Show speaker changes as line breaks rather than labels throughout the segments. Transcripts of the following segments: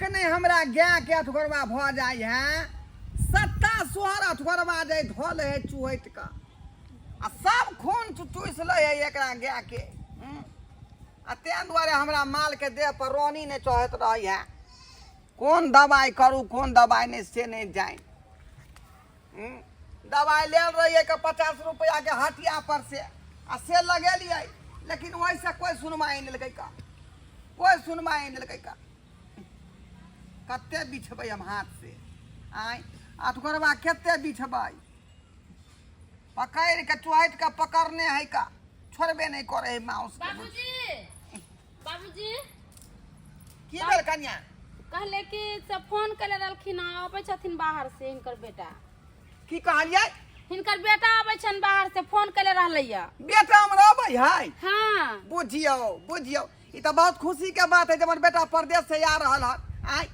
ततेक नहि हमरा गायके अठगोरबा भऽ जाइ है, सत्ता सोहर अठगोरबा जे धऽ लै है चुहटि कऽ आ सब खून चूसि लै है एकरा गायके। आ ताहि दुआरे हमरा मालके देह पर रोनी नहि चढ़ैत रहै है। कोन दबाइ करू कोन दबाइ नहि से नहि जानि। दबाइ लेल रहियै के 50 रुपैआके हटिया पर से, आ से लगेलियै, लेकिन ओहिसँ कोइ सुनवाइ नहि लेलकै का, कोइ सुनवाइ नहि लेलकै का। कते बिछबै हम हाथ से? आँय, अठगोरबा कते बिछबै? पकड़ि के चोहटि के पकड़ने है का, छोड़बे नहि करै है माउस के।
बाबूजी, बाबूजी।
की भेल कन्या?
कहले कि सब फोन कले रहलखिन हँ, अबै छथिन बाहर से हिनकर बेटा।
की कहलियै?
हिनकर बेटा अबै छनि बाहर से, फोन कले रहलैया।
बेटा हमरा अबै है?
हाँ।
बुझियौ बुझियौ, ई तऽ बहुत खुशी के बात है जे हमर बेटा परदेश से आ रहल हन। आय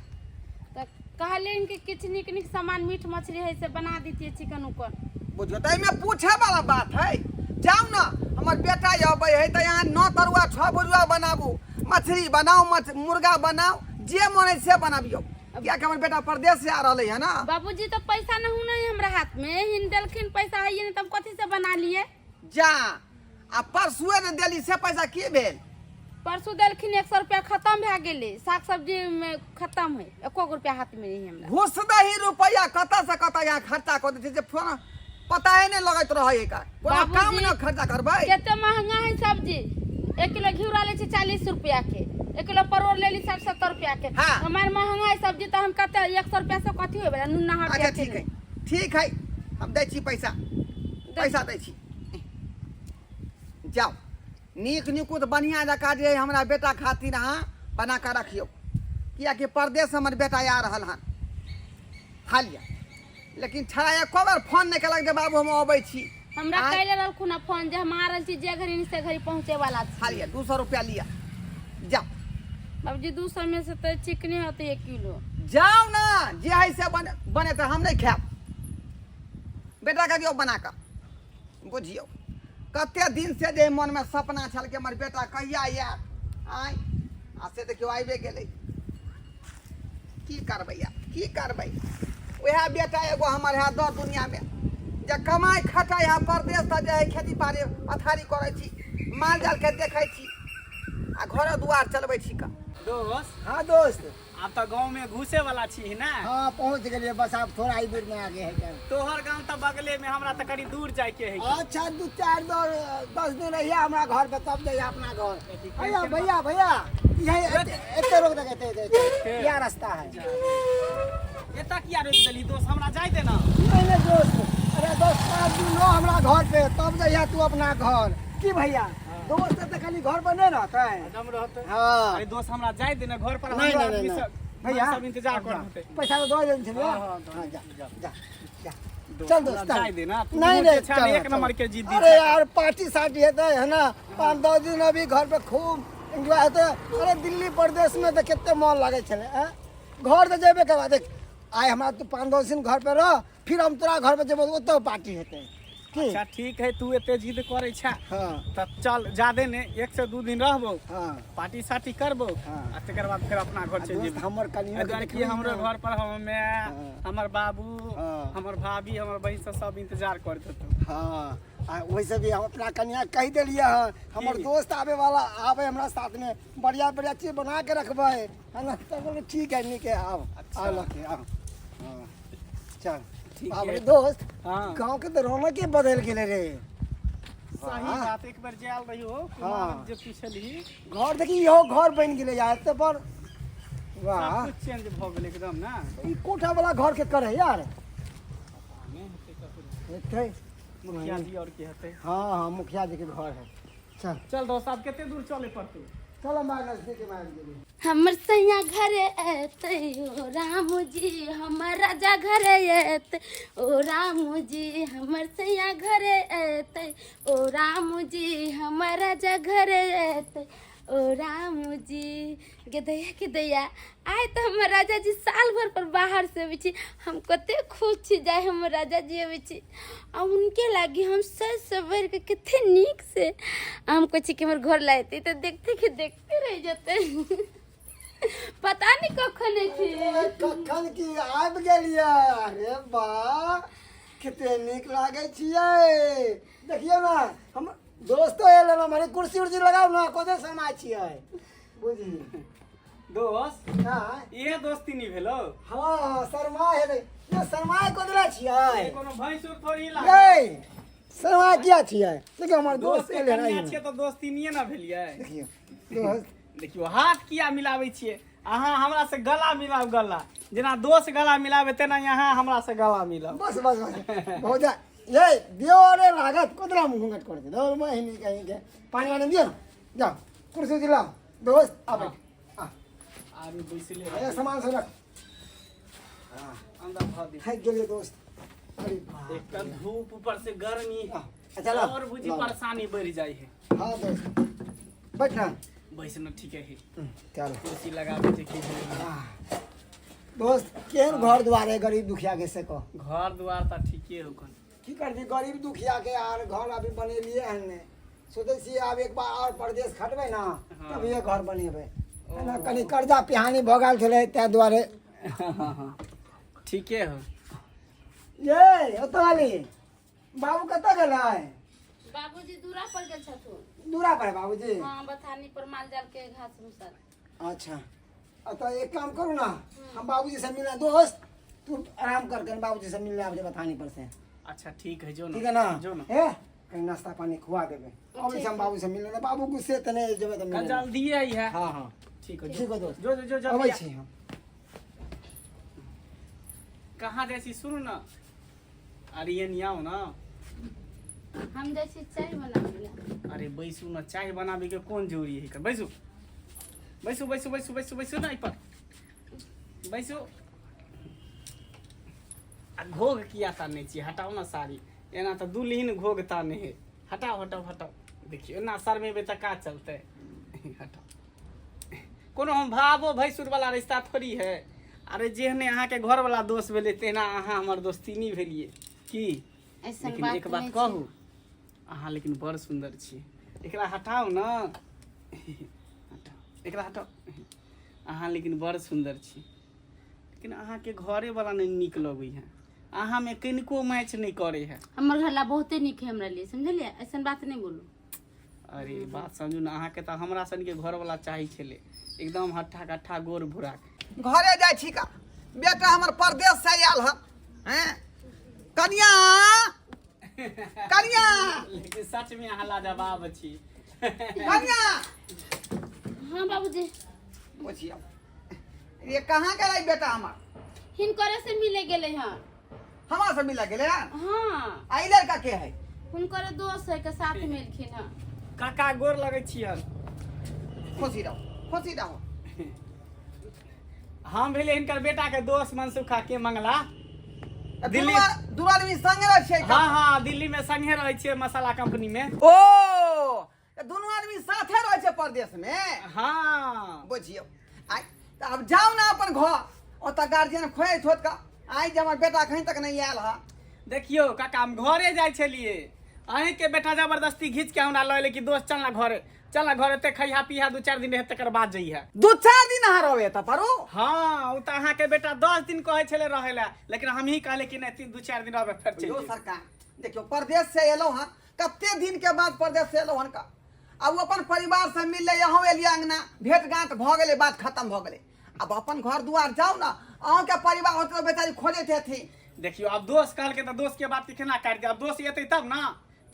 तऽ कहलियनि कि किछु नीक नीक सामान, मीट मछली है से बना दितियै, चिकन उकन।
बुझियौ तऽ एहिमे पूछे वाला बात है। जाउ ने, हमर बेटा अबै है तऽ यहाँ 9 तरुआ 6 भुजुआ बनाबू, मछली बनाउ, मछ मुर्गा बनाउ, जे मन है से बनाबियौ, कियाकि हमर बेटा परदेश से आ रहलै है ना।
बाबूजी तो पैसा नहीं नहीं हमरा हाथ में, हिन देलखिन पैसा है नहीं, तब कथी से बना लिए?
जा, आ परसुए ने देली से पैसा की भेल?
परसू देलखिन 100 रुपया, खत्म भए गेलै, साग सब्जी में खत्म है, एको गो रुपया हाथ में नहीं है हमरा।
घूस दही रुपया कतऽ से कतऽ यहाँ खर्चा कऽ दै छै जे फोन पता ही नहीं लगैत रहै एकर। कोनो
बाबूजी,
काम न खर्चा करबै।
कते महंगा है सब्जी, 1 किलो घिउरा लै छै 40 रुपया के, 1 किलो परोड़ लेली 60-70 रुपया के।
हाँ।
हमार महंगा है सब्जी, तो हम कते 100 रुपया से कथी होय बला नुना हट।
अच्छा ठीक है, ठीक है, हम दै छी पैसा, पैसा दै छी। जाउ, नीक निकुत बढ़िआँ जकाँ जे हमरा बेटा खातिर अहाँ बना कऽ रखियौ, कियाकि परदेश हमर बेटा आ रहल हन। हालिया लेकिन छड़ा एको बेर फोन नहि केलक जे बाबू हम अबै छी।
हमरा
आँय?
कैले रहलखुन हँ फोन जे हम आ रहल छी, जे घड़ी से घड़ी पहुँचे वाला छी।
हालिया 200 रुपया लिअ, जाउ।
बाबूजी, 200 में से तऽ चिकने होतै 1 किलो।
जाउ ने, जे है से बने बनेतै, हम नहि खायब। बेटाके दियौ बना कऽ। बुझियौ कते दिन से जे मनमे सपना छल कि हमर बेटा कहिया आयत, आँय, आ से देखियौ आबिए गेलै। की करबै आब, की करबै? उएह बेटा एगो हमर है दर दुनियामे जे कमाइ खटाइ है परदेश तऽ जे है खेती बाड़ी पथारी करै छी, माल जालके देखै छी आ घर दुआर चलबै छी का।
दोस्त।
हाँ दोस्त।
आब तऽ गाँव में घुसे वाला छी ना?
हाँ पहुँच गेलियै, बस आब थोड़ा ही दूर में आगे है क्या।
तोहर गाँव तऽ बगले में, हमरा तऽ कनी दूर जाय के है।
अच्छा 2-4 10 दिन रहिए हमरा घर पे, तब जाइए अपना घर। भैया भैया भैया, यही एते रोक दे, एते एते यह रास्ता है।
एतऽ किया रोकि देली दोस्त, हमरा जाय दे ना।
नहीं नहीं दोस्त, अरे दोस्त 5 दिन रहो हमरा घर पे, तब जाइए तू अपना घर। की भैया दोस्त तऽ खाली घर पर नहीं रहता है?
एकदम रहते।
हाँ।
अरे दोस्त हमरा जाय दे ना घर पर,
नहीं,
हमरो
नहीं,
आदमी
नहीं,
सब
भैया
सब इंतजार कर होते।
पैसा तो दो देन छलियै।
हाँ, हाँ,
हाँ, जा,
जा।
जा, जा।
दोस्त,
चल
हमरा
दोस्त,
जाय
चल।
दे ना, तू
नहीं,
बहुत
नहीं,
अच्छा
चल,
एक
चल।
नंबर के जिद्दी
अरे
छै।
यार पार्टी सार्टी हेतै है ना, 5-10 दिन अभी घर पे खूब एंजॉय हेतै। अरे दिल्ली परदेश में तऽ कते मन लागै छलै, आँय? घर तऽ जेबे करबा, देख आइ हमरा तू 5-10 दिन घर पे रह, फिर हम तोरा घर पे जेबो, ओतऽ पार्टी हेतै। की?
अच्छा ठीक है, तू एते जिद करै छा
हाँ।
तऽ चल, जादे ने 1 से 2 दिन रहबो,
हाँ।
पार्टी सार्टी करबो,
हाँ।
आ तकर बाद फेर अपना घर
आ
चलि
दोस्त,
जेबो।
हमर कनियो
एहि दुआरे
के
कि
देखबही
हमरो
ने।
घर पर हमर माय,
हाँ।
हमर बाबू,
हाँ।
हमर भाभी, हमर बहिन सब सब इंतजार करैत हेतौ।
हाँ, आ वैसे भी हम अपना कनिया के कहि देलियै हँ, हमर
की?
दोस्त आबे वाला आबे हमरा साथ में, बढ़िया बढ़िया चीज बना के रखबै है ना। तब बोलबै ठीक है, नीक है, आओ।
अच्छा।
आओ लके आओ। हाँ, चल।
ठीक
बाप रे
है।
दोस्त,
हाँ।
गाँव के तऽ रौनक ही बदलि गेलै रे।
सही
वाह।
बात, एक बेर जायल रही हो
हाँ।
जे पूछलही।
घर देखी, इहो घर बनि गेलै यार एते पर। वाह,
सब कुछ चेंज भऽ गेल एकदम ना।
ई कोठा वाला घर के करे यार?
नहि हेतै ककरो।
हेतै।
मुखिया जी और के हेतै।
हाँ हाँ, मुखिया जी के घर है। चल
चल दोस्त, आब कते दूर चले पड़तै?
चल हमरा नजदीक में आबि गेली।
हमर सैया घरे एतै ओ राम जी, हमर राजा घरे एतै ओ राम जी, हमर सैया घरे एतै ओ राम जी, हमर राजा घरे एतै ओ राम जी। गे दैया के दैया, आइ तऽ हमर राजा जी साल भर पर बाहर से अबै छी, हम कते खुश छी जाय हमर राजा जी अबै छी। आ उनके लागी हम सज सवर के कते नीक से हम कहै छी कि हमर घर लायते तऽ देखते के देखते रहि जेतै, पता नहीं कखन कखन एथिन?
कखन की आबि गेलियै? अरे वाह, कते नीक लागै छियै। देखियौ ने, हम दोस्तो एलै ने। मारे कुर्सी उर्सी लगाउ ने, कते शर्माइ छियै बुझी।
दोस्त।
हाँ।
इहे दोस्ती नहीं भेलो?
हाँ, शर्मा हेलै ये। शर्माइ कोदला छियै?
कोनो भैंसुर थोड़ी लागल।
ये शर्मा किया छियै? देखियौ, हमर
दोस्त
दोस्त
के
एलै
कन्या
ने।
छियै तऽ दोस्ती नहीं ने भेलियै?
देखियौ दोस्त।
देखियौ, हाथ किया मिलाबै छियै अहाँ? हमरा से गला मिलाउ, गला। जेना दोस्त गला मिलाबै तेना यहाँ हमरा से गला मिलाउ।
बस बस बस, बहुत जा ये दियो। अरे लागत कोदरा मुँह घूंघट कर दे दौड़ महीनी कहीं के। पानी वानी दियो ना, जाओ कुर्सी दिलाओ। दोस्त, आ बैठ, आ।
आरू बैसले।
अरे, सामान सब रख।
अंदर भऽ दे।
थाकि गेलियै दोस्त, अरे बाप।
एक तऽ धूप, ऊपर से गर्मी।
अच्छा, लाओ,
और बुझी
लाओ।
परेशानी बढ़ जाइ है।
हाँ दोस्त, बैठ ना।
बैसना ठीक है।
चल।
कुर्सी लगाबै छै की?
आह। दोस्त, केहन घर द्वार है गरीब दुखिया के, से कह।
घर द्वार तऽ ठीके हो कन।
की करबी गरीब दुखिया के यार, घर अभी बनेलिए हन ने। सोचै छियै आब एक बार और परदेश खटबै ना, तभिए घर बनेबै। एना कनि कर्जा पिहानी भऽ गेल छलै, ताहि दुआरे।
ठीके हो।
ये ओतऽ वाली बाबू कतऽ गेलै?
बाबूजी दूरा पर गेल छथुन।
दूरा पर है बाबूजी?
हाँ, बथानी पर माल जाल के घास भूसा।
अच्छा, तो एक काम करू ना, हम बाबूजी से मिलना। दोस्त, तू आराम कर कर, बाबूजी से मिलने आबे बथानी पर से।
अच्छा, ठीक है, जो ना।
ठीक है ना?
जो ना।
ए, कहीं नाश्ता पानी खुआ देबे। अबै छी हम बाबू से मिलने ना, बाबू गुस्से तऽ नहि जेबै तऽ
कल
मिलने।
जल्दी आई है।
हाँ हाँ।
ठीक है।
ठीक है दोस्त।
जो जो जो जल्दी
अबै
आ।
छी हम।
कहाँ जाइ छी? सुनू ना, अरे ये नहीं आओ ना।
हम जाइ छी चाय बनाबै लए।
अरे बैसू ना, चाय बनाबे के कोन जरूरी है? बैसू बैसू बैसू बैसू बैसू बैसू ना, एहि पर बैसू। आ घोघ किया ताने छी? हटाउ ना साड़ी। एना तऽ दुल्हिन घोघ ताने है। हटाउ हटाउ हटाउ। देखियौ, एना शरमेबै तऽ का चलतै? हटाउ। कोनो हम भावो भैंसुर वाला रिश्ता थोड़ी है। अरे, जेहने अहाँके घर वाला दोस्त भेलै, तेना अहाँ हमर दोस्तीनी भेलियै की?
ऐसन
लेकिन
बात
एक बात
नहि छै।
कहू अहाँ, लेकिन बड़ सुन्दर छी। एकरा हटाउ ने, हटाउ, एकरा हटाउ। अहाँ लेकिन बड़ सुन्दर छी, लेकिन अहाँके घरे वाला नहि नीक लगै है। अहाँमे कनिको मैच नहि करै है।
हमर घरला बहुते नीक है हमरा लिए, समझलियै? ऐसन बात नहि बोलू।
अरे, बात समझू ने, अहाँके तऽ हमरा सनके घरवाला चाही छलै, एकदम हट्ठा कट्ठा गोर भूरा।
घरे जाइ छी का। बेटा हमर परदेश से आयल हन। हैं कनिया, कनिया।
लेकिन सच में अहाँ लाजवाब छी।
कनिया।
हाँ बाबूजी।
बुझियौ, ये कहाँ गेलै बेटा हमर?
हिनकरे से मिले गेलै हँ।
हमरा से मिल गेलै हन?
हाँ।
आ ई लड़का के है?
हुनकर दोस्त है के साथ मिलखिन हँ।
काका, गोर लगै छियन।
खुशी रहो, खुशी रहो।
हम भेलै हिनकर बेटा के दोस्त मनसुखा के मंगला।
दिल्ली दू आदमी संगे रहै छियै?
हाँ हाँ, दिल्ली में संगे रहै छियै, मसाला कंपनी में।
ओ, तऽ दुनू आदमी साथे रहै छै परदेश में?
हाँ।
बुझियौ, आइ तऽ आब जाउ ने अपन घर, ओतऽ गार्जियन खोजैत होत का आइ जे हमर बेटा एखन तक नहि आयल हँ।
देखियौ काका, हम घरे जाइ छलियै, अहींके बेटा जबरदस्ती घीच के हमरा लऽ एलै कि दोस्त, चल ना घरे, चल ना घरे, एते खैहा पीहा, 2-4 दिन रहे, तकर बाद जइहा।
2-4 दिन अहाँ रहबै एतऽ परो?
हाँ, ओ तऽ अहाँके बेटा 10 दिन कहै छलै रहै लए, लेकिन हमही कहले कि नहि, 3 2-4 दिन रहबै, फेर चलि
यौ
जेबै।
सरकार, देखियौ, परदेश से एलहुँ हँ, कते दिन के बाद परदेश से एलहुँ हन का, आ ओ अपन परिवार से मिललै, अहूँ एलियै अंगना, भेंट घाँट भऽ गेलै, बात खत्म भऽ गेलै। आब अपन घर दुआर जाउ ने, अहूँके परिवार होत तऽ बेचारी खोजैत हेथिन।
देखियौ, आब दोस्त कहलकै तऽ दोस्त के बात के केना काटि दे? आब दोस्त एतै तब ना,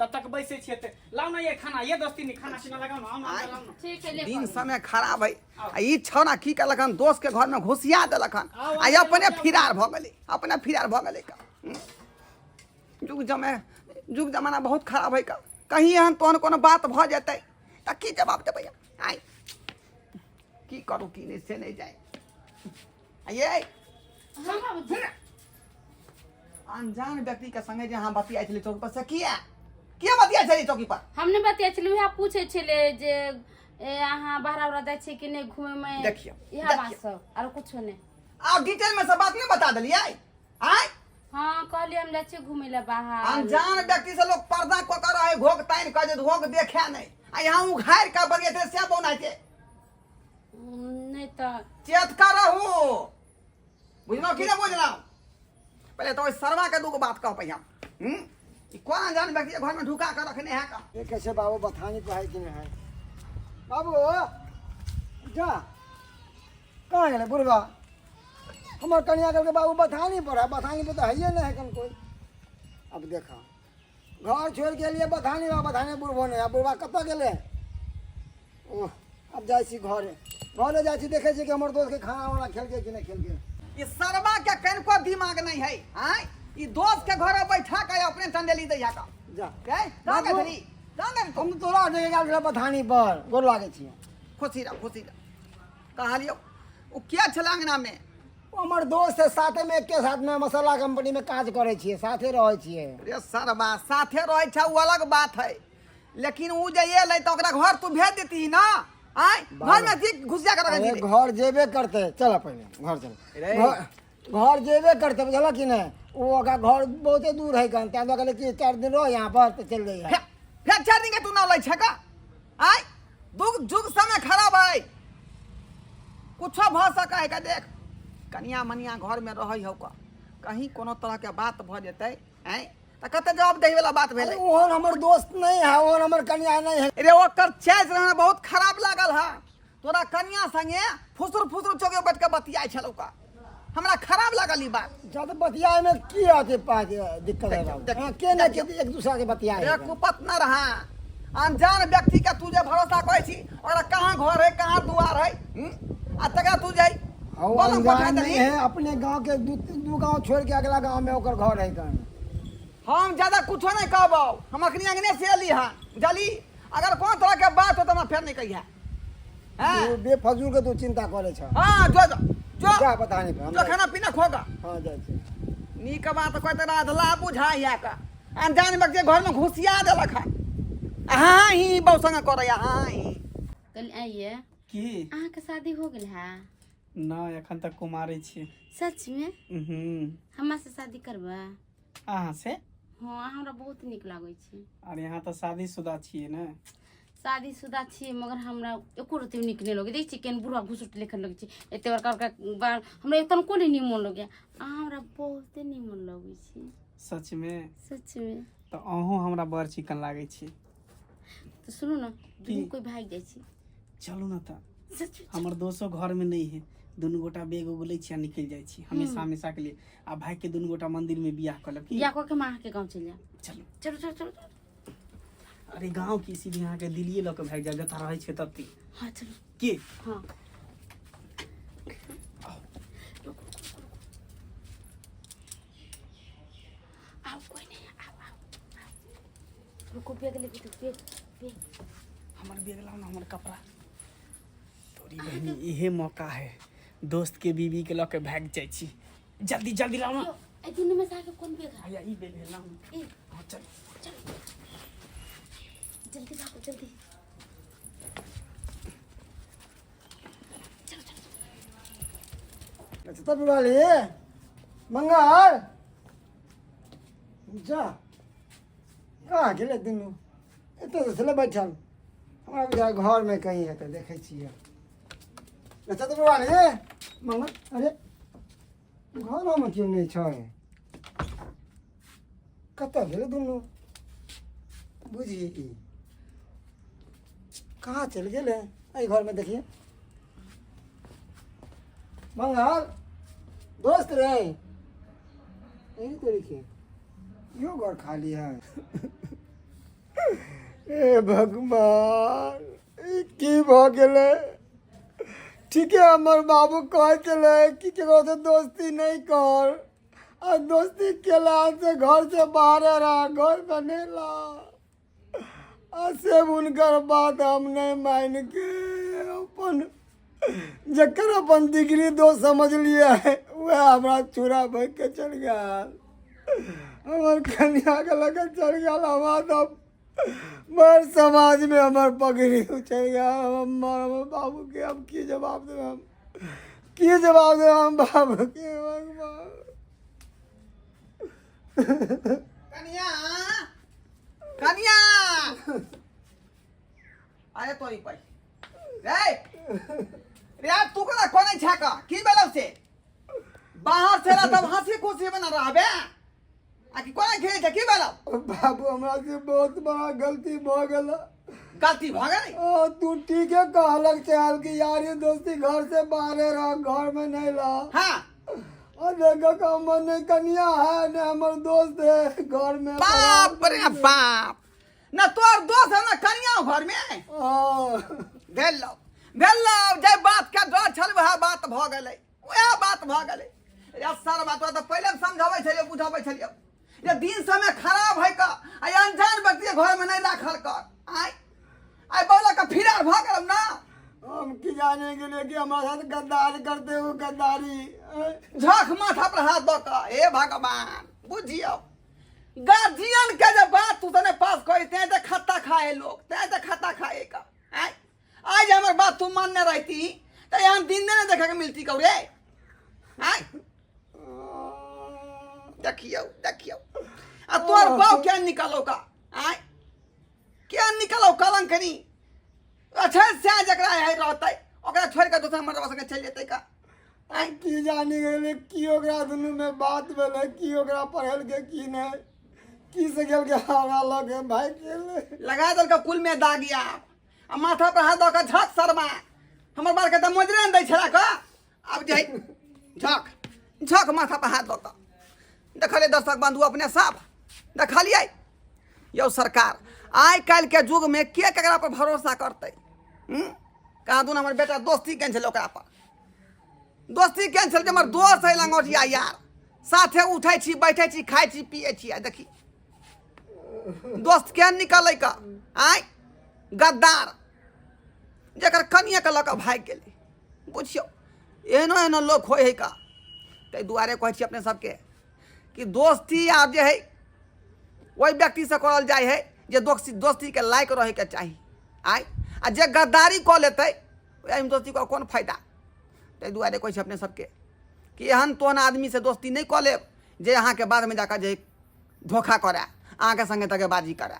तब तक बैसै छियै। तऽ लाउ ना ये खाना, ये दोस्ती नहीं, खाना पीना लगाउ ना, आउ ना, लाउ ना।
ठीक है, ले।
दिन समय खराब है। आ ई छौड़ा की केलक हन? दोस्त के घर में घुसिया देलक हन।
आउ,
आ
आउ,
अपने
आउ, आउ।
फिरार भऽ गेलै, अपने फिरार भऽ गेलै का। युग जमे युग जमाना बहुत खराब है का। कहीं एहन तोहन कोनो बात भऽ जेतै तऽ की जवाब देबै? आइ की करू, की नहि, से नहि जाय। आ ये
हाँ बाबूजी।
अनजान व्यक्ति के संगे जे अहाँ बतियाइ छलियै चौकी पर, से किया किया बतियाइ छलियै चौकी पर?
हम नहि बतिया छलियै, उएह पूछै छलै जे ए, अहाँ बाहर उहर जाइ छियै कि नहि घूमे मे।
देखियौ,
इएह बात
देखियौ।
सब, आरो कुछो नहि।
आब डिटेल में सब बात नहीं बता देलियै आय?
हाँ, कहलियै हम जाइ छियै घूमे लए बाहर।
अनजान व्यक्ति से लोग पर्दा कऽ के रहे, घोघ तानि कऽ जे घोघ देखे नहि, आ यहाँ उघारि कऽ बजैत से बौनाइते।
नहि तऽ।
चेत कर रहू। पहिले तऽ ओहि सरवा के दूगो बात कहबै हम। ई कोना जान व्यक्ति घर में ढुका के रखने है का।
देखै छै बाबू बथानी पर है कि नहि है। बाबू जा कहाँ गेलै बुढ़बा? हमर कनिया कहलकै बाबू बथानी पर है, बथानी पर तऽ हैये नहि है कन कोइ। अब देखा घर छोड़ि के एलियै बथानी पर, बथानी बुढ़बो नहि है। बुढ़बा कतऽ गेलै? ओह अब जाइ छी घरे, घरे जाइ छी देखै छी कि हमर दोस्तके खाना उना खेलकै कि नहि खेलकै।
ई सरवा के कनिको दिमाग नहीं है। आँय ई दोस्त के घर बैठा के अपने चंदेली दै है का।
जा
रे कहाँ
बाबू।
गेली? कहाँ गेली तू?
हम तोरा देखे गेल छलै बथानी पर, गोर लागै छियै।
खुशी रह, खुशी रह। कहलियौ ओ किया छलै अंगना में?
ओ हमर दोस्त है, साथे में एके साथ में मसाला कंपनी में काज करै छियै, साथे रहै छियै।
रे सरवा साथे रहै छै ओ अलग बात है, लेकिन उ जे एलै तऽ ओकरा घर तू भेज देती ना। आँय घर में जी घुसिया के रख
अरे
दीदी।
घर जेबे करते, चल पहिले घर चल।
रे।
घर जेबे करते बुझल कि नहि? ओ ओकरा घर बहुते दूर है कन, तैं दुआरे कहलियै कि 4 दिन रह यहाँ पर तऽ चलि जइहे।
फेर 4 दिन के तू ना लै छै का? आँय दुग जुग समय खराब है, कुछो भऽ सकै है का। देख कनिया मनिया घर में रहै हौ का, कहीं कोनो तरह के बात भऽ जेतै आँय तऽ कते जवाब दै वाला बात भेलै।
अरे ओहन हमर दोस्त नहीं है, ओहन हमर कनिया नहीं है।
रे ओकर चैज हमरा बहुत खराब लागल है, तोरा कनिया संगे फुसुर फुसुर चौके बैठ के बतियाइ छलौ का, हमरा खराब लागल ई बात।
जब बतियाए में की आते पाके दिक्कत है बाबू?
देख,
हाँ, के ना
देख,
के एक दूसरा के बतियाए
रे
है।
कुपत न रहा, अनजान व्यक्ति के तू जे भरोसा करै छी ओकरा कहाँ घर है कहाँ दुआर है, आ तकरा तू जाइ
हाँ,
पलंग पर
अनजान
बैठा
नहीं
देलही।
है, अपने गांव के दू गांव छोड़ के अगला गांव में ओकर घर है कहाँ।
हम ज्यादा कुछो नहीं कहबौ, हम अखनी अंगने से एली हन जली, अगर कोनो तरह के बात हो त हमरा फेर नहीं कहिया। हैं?
तू बेफजूल के तू चिंता करे छ।
हाँ, जो, जो, जो।
जा बता नहीं हम
जो खाना पीना खोगा।
हाँ, जाइ छी।
नीक बात कहै त अधला बुझाइया का, अनजान व्यक्ति घर में घुसिया देलक हन। हाँ ही बहु संग करैया, हाँ ही।
कहली आइए
की?
अहाँके शादी हो गेल है?
ना, एखन तक कुमारे छी।
सच में? हमरा से शादी करबा?
अहाँ से?
हाँ, हमरा बहुत नीक लागै छै।
अरे यहाँ तऽ शादीशुदा छियै ने।
शादीशुदा छियै मगर हमरा एको रत्ती नीक नहि लगै। देखै छियै केहन बुढ़ा घुसुट लेखन लगै छै, एते बड़का बड़का बाल, हमरा तनिको नहि नीमन लगैया। अहाँ हमरा बहुते नीमन लगै छै।
सच में?
सच में।
तऽ अहूँ हमरा बड़ चिकन लागै छी।
तऽ सुनू ने, दुनू कोइ भागि जाइ छी।
चलू ने तऽ।
सच में?
हमर दोस्तो घर में नहीं है, दुनू गोटा बैग उग लै छी आ निकलि जाइ छी हमेशा हमेशा के लिए, आ भागि के दुनू गोटा मंदिर में बियाह कऽ लेब। की
बियाह कऽ के हम अहाँके गाँव चलि जायब।
चलू
चलू चलू चलू।
अरे गाँव की सीधे अहाँके दिल्लीए लऽ के भागि जायब, जतऽ रहै छै तते।
हाँ चलू।
की?
हाँ। आओ कोई नहीं, आओ आओ आओ। रुको बैग लेके दो, बैग बैग।
हमर बैग लाओ ना, हमर कपड़ा। तोरी बहिनी इहे मौका है, दोस्त के बीवी के लऽ के भागि जाइ छी। जल्दी जल्दी लाओ ना।
यो, ए दुनू में से अहाँके कोन बैग है?
भैया ई बैग है, लाओ ना।
ए।
हाँ चल
चल जल्दी भागो जल्दी। चलो चलो।
अच्छा तब वाली मंगल जा कहाँ गेलै दुनू? एतऽ तऽ छलै बैठल, हमरा बुझाइ घर में कहीं हेतै, देखै छियै। अच्छा तऽ वाली मंगल, अरे घरोमे केओ नहि छै, कतऽ गेलै दुनू? बुझी ई कहाँ चलि गेलै? एहि घरमे देखिए। मंगल दोस्त रे, एही तरीके यो घर खाली है। हे भगवान, ई की भऽ गेलै? ठीके हमर बाबू कहै छलै कि ककरोसँ दोस्ती नहि कर, आ दोस्ती केलासँ घरसँ बाहरे रह, घरमे नहि ला। आ से हुनकर बात हम नहि मानिके अपन जकर अपन डिग्री दोस्त समझलियै वएह हमरा छुरा भोँकि के चलि गेल, हमर कनियाके लऽ कऽ चलि गेल। हमरा तऽ बड़ समाजमे हमर पगड़ी उछलि गेल। हमर हमर बाबूके हम की जवाब देबै? हम की जवाब देबै हम बाबूके? भगवान।
कनिया कनिया, अरे तोरी पै रे रे, तू कोना कोनै छा का? की भेलौ से? बाहर से एला तब हंसी खुशी बना रहबे आ कि कोना खेलै छै की भेलौ?
बाबू, हमरा से बहुत बड़ा गलती भऽ गेल।
गलती भऽ गेलै?
ओ तू ठीके कहलक छल कि यारी दोस्ती घर से बाहरे रह, घर में नहीं रह। और देखो कि हमर नहीं कनिया है, नहीं हमर दोस्त है घर में।
बाप रे बाप, न तोर दोस्त है न कनिया घर में।
हाँ।
भेलौ भेलौ, जे बात के डर छल वएह बात भऽ गेलै, वएह बात भऽ गेलै। रे सर, बात तऽ पहिले हम समझाबै छलियै, बुझाबै छलियै जे दिन समय खराब है का आ अनजान व्यक्ति के घर में नहीं राखल कर। आय आय बोला के फिरार भऽ गेलौ ना।
हम की जाने के लिए कि हमारे साथ गद्दारी करते हो, गद्दारी।
झक माथा पर हाथ दऽ कऽ, हे भगवान, बुझियौ गार्जियन के जे बात तू तने पास करी ते तऽ खत्ता खाए लोग, ते तऽ खत्ता खाए का। आय आज हमर बात तू मानने रहती तऽ एहन दिन नहि देखे के मिलती कौ रे। आय देखियौ देखियौ, आ तोर बाप क्या निकालो का? आय क्या निकालो कलंकनी? अच्छा से जकरा है रहतै ओकरा छोड़ि कऽ दोसर मर्दबा संगे चलि जेतै का।
आइ की जानी गेलै की ओकरा दुनू में बात भेलै, की ओकरा पढ़ेलकै की नहि, की से गेल के हमरा लगे भागि गेलै।
लगा देलकै कुल में दागिया आ माथा पर हाथ दऽ कऽ झक शर्मा, हमर बाल के तऽ मोजरे नहि दै छला कऽ। आब जे झक झक माथा पर हाथ दऽ कऽ देखलियै दर्शक बंधु अपने सब देखलियै। यौ सरकार, आइ काल्हि के युग में के ककरा पर भरोसा करतै? कहाँ दुन हमर बेटा दोस्ती केने छलै, ओकरा पर दोस्ती केने छलै जे हमर दोस्त है लंगोटिया यार, साथे उठै छी बैठै छी खाइ छी पियै छी। आ देखी दोस्त के निकलै का आय गद्दार, जकर कनिया के लऽ कऽ भागि गेलै। बुझियौ एहनो एहनो लोक होइ है का। ताहि दुआरे कहै छी अपने सबके कि दोस्ती आब जे है ओहि व्यक्तिसँ करल जाइ है जे दोस्तीके लायक रहैके चाही। आय आ जे गद्दारी कऽ लेतै ओहिमे दोस्ती कऽ कोन फायदा? ताहि दुआरे कहै छी अपने सबके कि एहन तोहन आदमीसँ दोस्ती नहि कऽ लेब जे अहाँके बादमे जाकऽ जे धोखा करए, अहाँके सङ्गे दगेबाजी करए।